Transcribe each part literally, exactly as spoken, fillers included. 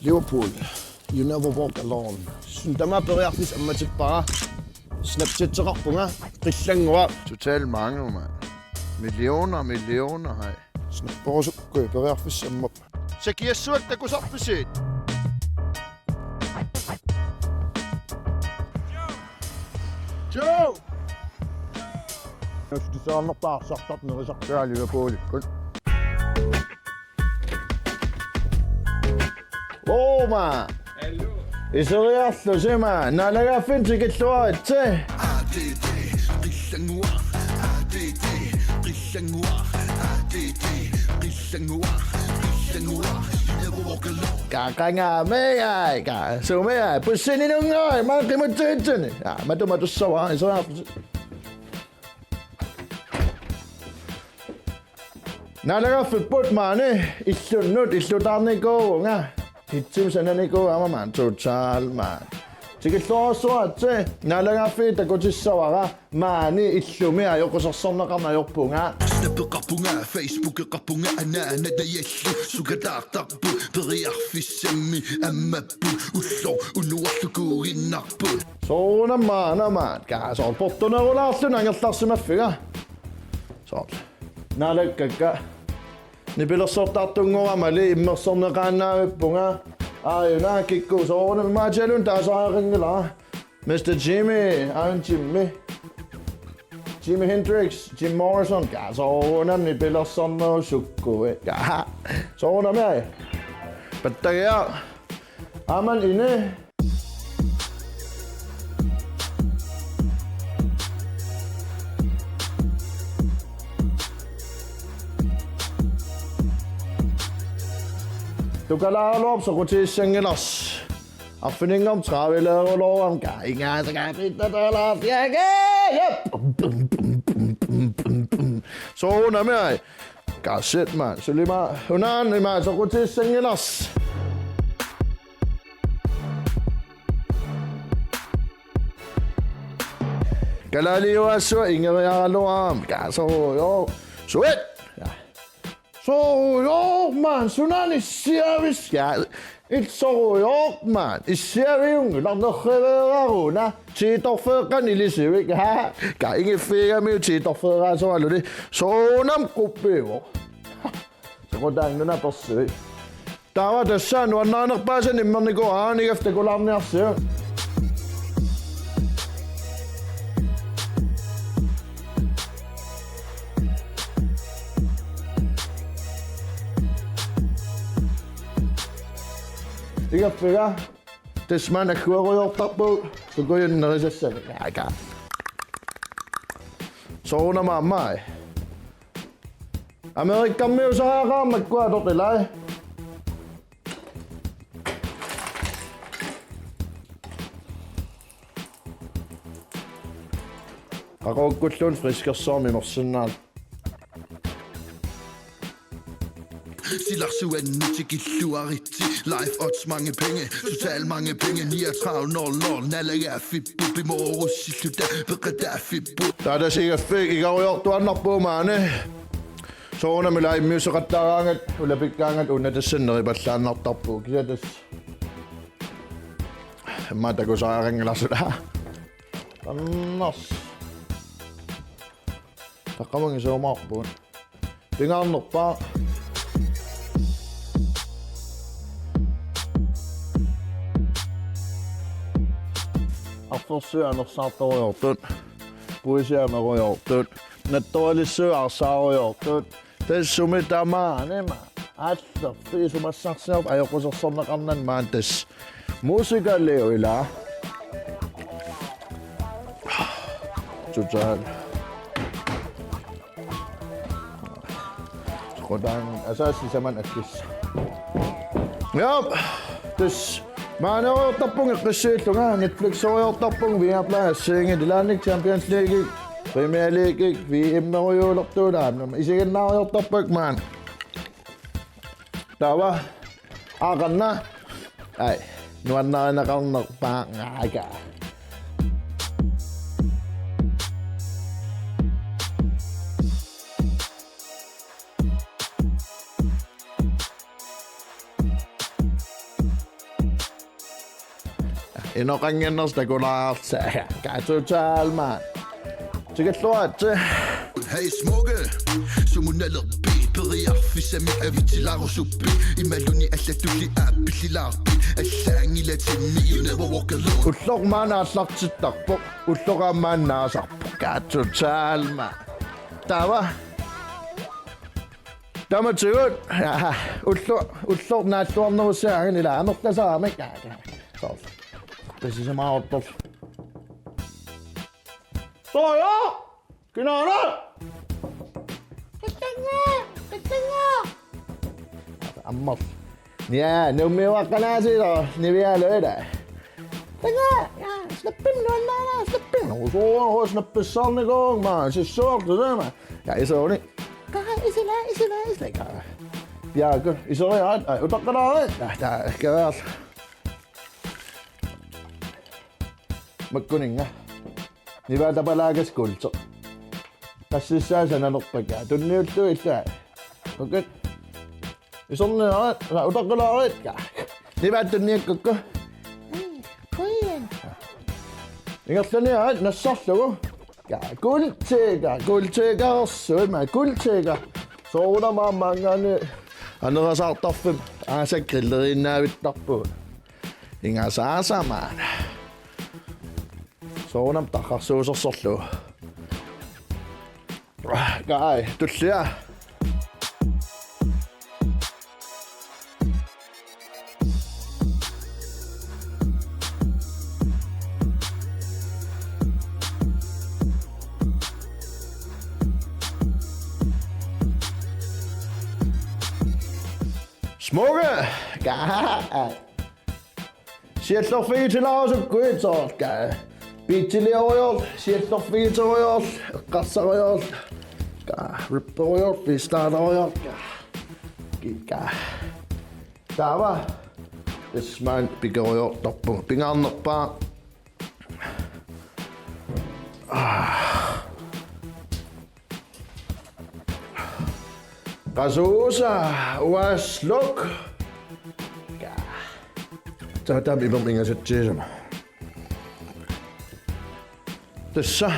Liverpool, You Never Walk Alone. Suna tamaat periarfissaq ammatippara. Snapchatseqarpunga, Qillannguaq. Totalt mange, mand. Millioner, millioner, hej. Snapperusukkuit periarfissaq ammappat. Sakiassuaq takusarpisi. Joe! Nussutisaarnerpaarsartartoq nerisartugaa Liverpoolikkut. Roma! Iseriarlusi, mand, naalagaaffinni tikilluaritsi. Qaqangaamiai, qa, sumiai, bussininnguai, mand, qimutsitsini. Aa, matu, matussavara, iseriarlusi. Naalagaaffipput maani illunnut illutaarnikuuvunga. Hitsimi sananikuugama, mand, total, mand. Tikilluarsuaritsi, naalagaaffiit takutissavara, maani illumi ajoqusersorneqarneq ajorpunga. Snappeqarpunga, Facebookeqarpunga, anaanat najallu sukataartarput, periarfissammi ammapput, ulloq unnuarlukuuginnarput. Soorunami maani, mand, qa, soorlu portunerulaarluni angerlarsimaffiga. Soorlu. Naalakkakka. Nipilersortartunngoramali immersorneqaannaavippunga. Aajuna kikkut soorunami imaatigalugu taasariaqanngilara. Mister Jimi, aajuna Jimi. Jimi Hendrix, Jim Morrison, qa, soorunami nipilersornerusukkui. Qa, soorunami ai. Pattagiaq. Aamma ini. Tukalaaraluarpoq soqutigissanngilarsi. Arfininngormat travelerulorama, qa, ingaasakaapittatalaartiage. Yep. Soorunami ai. Qa, shit, mand. Suli, mand, unaana ima soqutigissanngilarsi. Kalaaliuassua ingeriaraluarama. Qa, soorlu. Sweet. Ja. Soorlu, mand, sunani siavis. Ja. Ilsorujoq, mand. Issiaviunngilaq nerriveeraruna. Tiitorfeeqqani ilisivik. Ha? Qa, ingiffigigamiuk tiitorfeeraasoraluni. Soorunami quppiuvoq. Soqutaannguaq persui. Taava tassa nuannarinerpaasani immernikuuara, nigaffik takulaarniarsiuk. Nigaffiga. Tassa maani agguerujoortarpugut sukujunnerisassanik. Aakaa. Soorunami aamma. Amerikkarmiusariaqarama makkua atortilai. Qaqugukkulluunniit friskersuarmik imersinnaalluni. Silarsuanni tikilluaritsi, live odds mange penge, total mange penge, niogtredive nul nul, naalagaaffipput, pimoorussilluta, peqataaffipput. Taava tassa igaffik igarujoortuaannarpugut maani. Soorunami live-miusseqattaaraangat, ulapikkaangat, una tassani neripallaannartarpugut. Kisianni tassa. Immaqa takusariaqanngilarsi. Annars. Taqqamangisuumaarpugut. Pingaarnerpaaq. Arfersuit anersaartorujoortut. Puisit amerujoortut. Nattoralissuit arsaarujoortut. Tassa sumi tamaanima. Aallerfik isumassarsiorpoq ajoqusersorneqarnani maani tassa. Musikerliv ilaa. Total. Soqutaanngilaq, asaasa sisamanut akissaaq. Jaa. Tassa. Maanerujoortarpunga eqqissiillunga, Netflixerujoortarpunga, Viaplay assigiinngitsut, ilaanni Champions League, Premier League, V M-erujuulertuulaannama, isiginnaarujoortarpakka maani. Taava, aqanna. Ai, nuannarineqarnerpaaq, aakaa. Inoqannginnersoq takulaarsa. Kaa totalt, mand. Tikilluaritsi. Hej Smukke, sumunalerpi periarfissami avitsilaarusuppi imaluunniit allatulli aappillilaarpit allaanngilaq tinni you never walk alone. Ulloq maani aallartittarpoq, ulloq aamma maani naasarpoq. Kaa totalt, mand. Taava. Tamatigut. Jaha, ulloq, ulloq naalluarnerussagaanni ilaa amerlasaramik. Soorlu. Tassa simaartorlu. Soorlu! Kinaana! Kattanga! Kattanga! Ammar. Ja, Nuummiuaqqanaasilu, nivialuila. Tanga! Ja, snappim nuannaana, snappim. Uso, uso, snappissarnikuuvunga, sissuortusama. Ja, isooni. Kaa, isila, isila, isila, kaa. Ja, ku, isoriaat, ai, utaqqalaarit. Ja, ta, kaveer. Makkuninnga. Nivaatapalaakaskulto. Qassissaa sananerpakka. Tunniullugu illa. Okay. Isorniaat, na utaqqilaarit. Nivaat tunniakkukku. Qujan. Ingerlaniaat nassarlugu. Ja, kuultiga, kuultiga orsuima, kuultiga. Soorunami maanngaanniit anerasaartarfimmi aasaq grilleriinnaavittarpugut. Ingasaasama. Soorunami tarrarsuusersorlugu. Kai, tullia. Smukke! Kaa! Siallerfigitilaarusukkut soorlu. Beatsiliorujussuarlu, siallerfigitorujussuarlu, eqqarsarujussuarlu. Kaa, rapperujussuarlu, freestylerujussuarlu. Kaa. Kikaa. Taava. Tassa maani pikerujussuartarpunga. Pingaarnerpaaq. Qasuusa, uasluk. Taava taama ipermi ingasatsigisama. Tassa.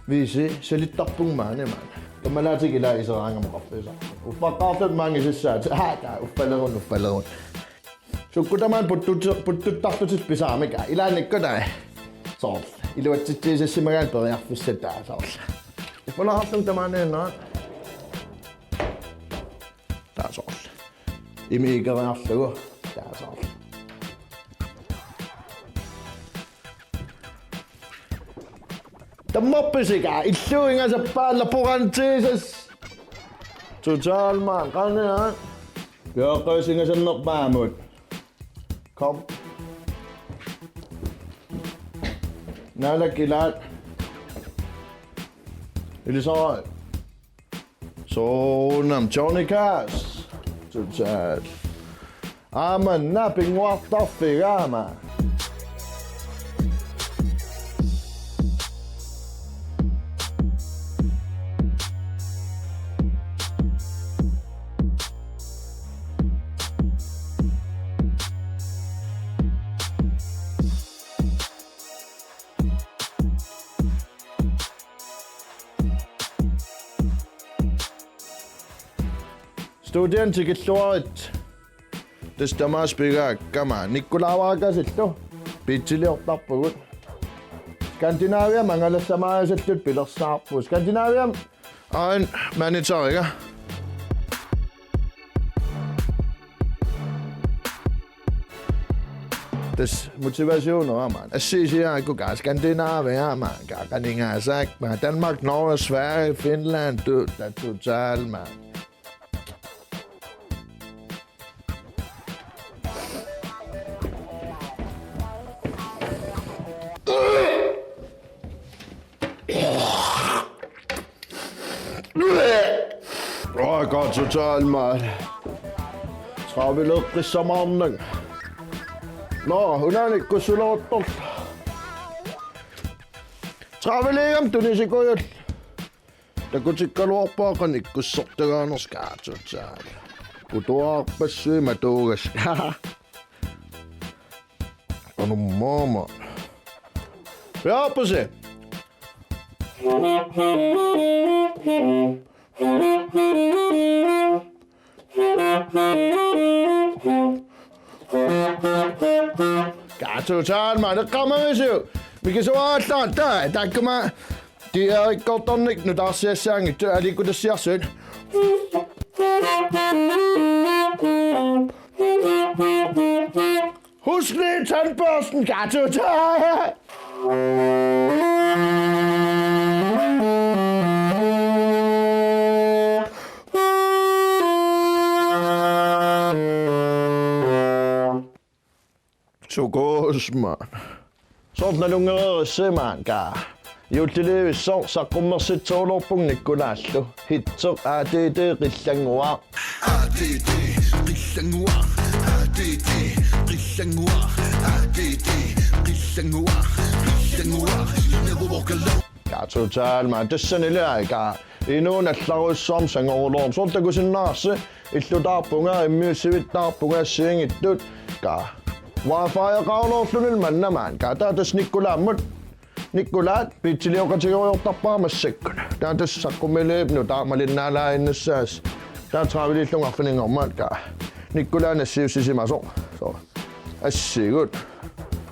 Viisi, salittarpunga maani maani. Kammalaatiga ilaa iseraangamik oqarfigisarpunga. Uffaqqaarluta maanngisassaat. Aa, taa, uffalerun, uffalerun. Sukkut tamaani puttut-, puttuttarlutit pisaramik. Ilaannikkut taava. Soorlu. Iluatsitsiisassimagai periarfissat taava soorlu. Uffalerlunga tamaaniinnaq. Taava soorlu. Imiikeriarlugu. Taava soorlu. Tammarpisiga illuingasappaa laporantiisas. Totalt, mand. Qania. Pioqqiusingasannerpaamut. Kom. Naalakka ilaat. Ilisara. Soorunami Johnny Cash. Totalt. Aamma napinnguartarfigaama. Studiani tikilluarit. Tassa tamaasa pigaakkama Nikkulaavakasillu beatsiliortarpugut. Skandinaviami angalassamaarissalluta pilersaarpugut. Skandinaviami ain manitariga. Tassa motivationerama. Assisiaakku kaa Skandinaviama kaa qaningaasakma Danmark, Norge, Sverige, Finland, du, da, totalma. Oj, godt totalt, mand. Travelerqissaarnanga. Nå, unanik kussuloortor. Traveliam tunisikujuit. Takutikkaluarpara qanoq ikkussortagaanersoq kaa totalt. Kutuaarpassuit matuugassat. Mama. Ja, pusi. Kaatsutaa maani eqqaamavisiuk. Mikisuallaat taa, taakkuma tiaikkortornik nutaarsiassaanngitsut aliikkutassiarsut. Husk lige tandbørsten, Kaatsutaa. Sukuusma. Soorlu nalunngereersimaanga. Juullilivissoq saqqummersitsoorlorpunga Nikolaallu. Hitseq A D D Qillannguaq. A D D Qillannguaq. A D D Qillannguaq. A D D Qillannguaq. Qillannguaq. Never walk alone. Kaatsutaa maani tassanilu aika. Inuup nallarujussuarmik sangoruloormat. Soorlu takusinnaavarsi illutaarpunga, immiussivittaarpunga assigiinngitsut. Ka. Wi-Fi-eqaruloorlunilu manna maani. Ka taava tassa Nikolaammut. Nikolaat biitsilioqatigerujoortarpara massakkut. Taava tassa saqqummiilivipput nutaaq malinnaalaaginnassaasi. Taava travelillunga arfininngormat ka. Nikolai nassiussisimasoq. So. Assigut.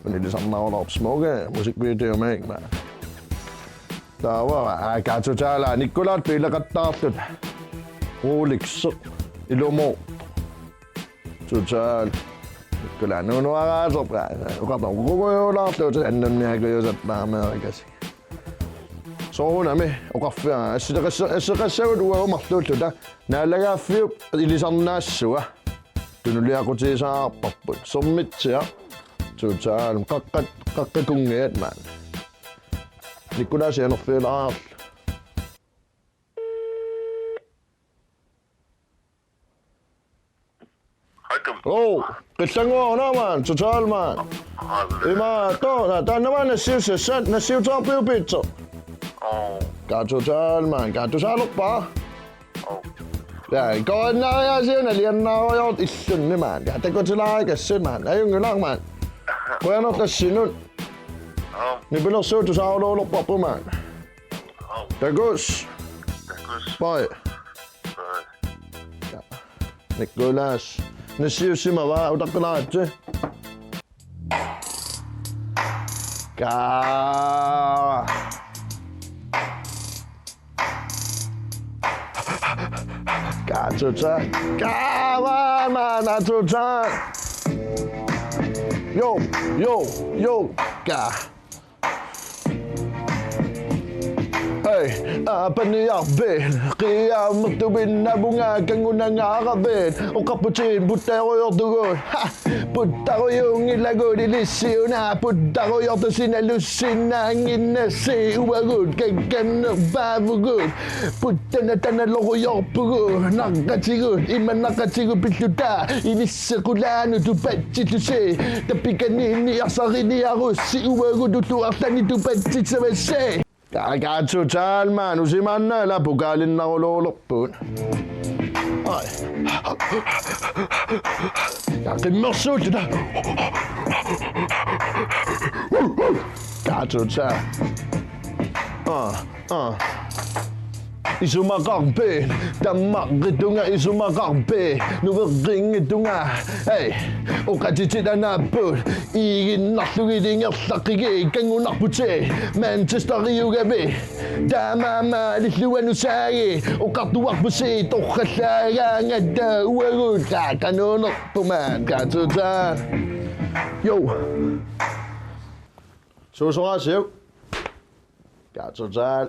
Unilisarnaruloorpoq smukke musikvideomiik maani. Taava, aa, Kaatsutaa Nikolaat biileqattaarluta. Rolex. Ilumoortoq. Total. Nikolai nunuaraasoq. Oqartoq. Qungujuulaarluta annunniakujuusat naameerikasi. Soorunami oqarfia. Asseqassa-, asseqassagut uagut marluulluta. Naalagaaffiup ilisarnaassua. Tunuliaqutigisaqarparput. Sermitsiaq. Total. Qaqqat, qaqqat kunngiat maani. Nikolai sianerfigilaarlu. Hej, Kim. Oh, Qillannguaq una maani, Total maani. Aa, det er det. Ima, to, na, taanna maani nassiussassat, nassiuteqarpiuk biitseq? Oh. Ka Total maani, ka tusaalerpa? Oh. Ja, korinnaariaasiuna liannaarujoort illunni maani. Ja, takutilaarikassi maani. Ajunngilaq maani. Qujanarlu assinut. Oh. Nipilersuut tusaaruluulerparput maani. Oh. Takuss. Takuss. Bye. Bye. Ja. Nikolai. Nassiussimava utaqqilaaritsi. Ka. Kaatsutaa. Ka, maani, Total. Jo, jo, jo, ka. Hey, aapaniarfiit, qiiamertupinnavunga kanngunangaaravit, oqarputit puttarujoortugut, ha, puttarujuunngilagut ilissi una, puttarujoortusi nalussinnaannginnassi uagut kakkannerpaavugut, put- Tana tana lorujoorpugut, naqqatigut, ima naqqatigut pilluta, ilissi qulaanut tupatsillusi, tappikaniinni arsariniarussi uagut ullut arlaanni tupatsissavassi. Ka, ka Total maani, usimaanna ila pokalinnaruluulerput. Ai. Ja, qimmersuulluta. Ka Total. Ah. Ah. Isumaqarpit, tammarritunga isumaqarpit, nueqqinngitunga, hey, oqatitit anaapput, iiginnarlugit ingerlaqqigit kanngunarputit, Manchesteriugavit, taamaammat illuanusaagit, oqartuarpusi, torrallaagaangata uagut, ka, kanuunerput maani, ka Total. Jo. Suusoraasiuk. Ka Total.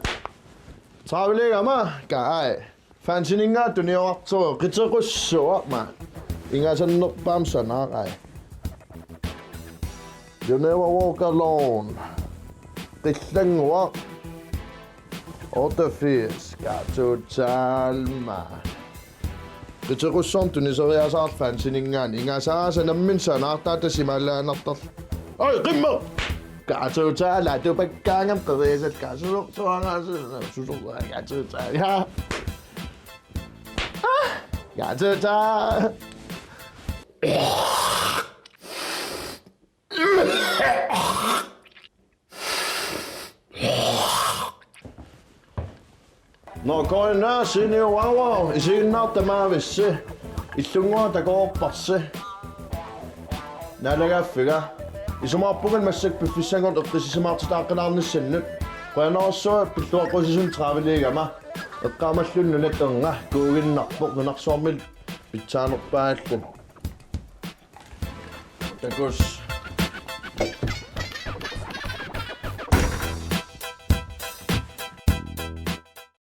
Traveligama, ka ai. Fansininngaanniit tuniorartoq qitequssuaq maani. Ingasannerpaamik sanaaq ai. You never walk alone. Qillannguaq. Otteogfirs, ka Total maani. Qitequssuarnik tuniseriasaarlunga fansininngaanniit. Ingasaasa nammineq sanaartaata simaalaanartarlu. Oj, qimmeq! Ka Total, atupakkaangama qeriasat ka susoq, susoq, susoq, susoq, ka Total, ja. Ah, ka Total. Nå, K N R, Senior Wow Wow, isiginnaartut tamaavissi, illunnguaq takoorparsi. Naalagaaffiga. Isumaqarpunga massakkut piffissanngortut eqqissisimaartitaaqqinnaarnissannut. Qujanarsuaq pilluaqqusisunut traveliigama. Eqqaamallunnu nunat ernga kuuginnarpoq nunarsuarmilu pitsaanerpaalluni. Takuss.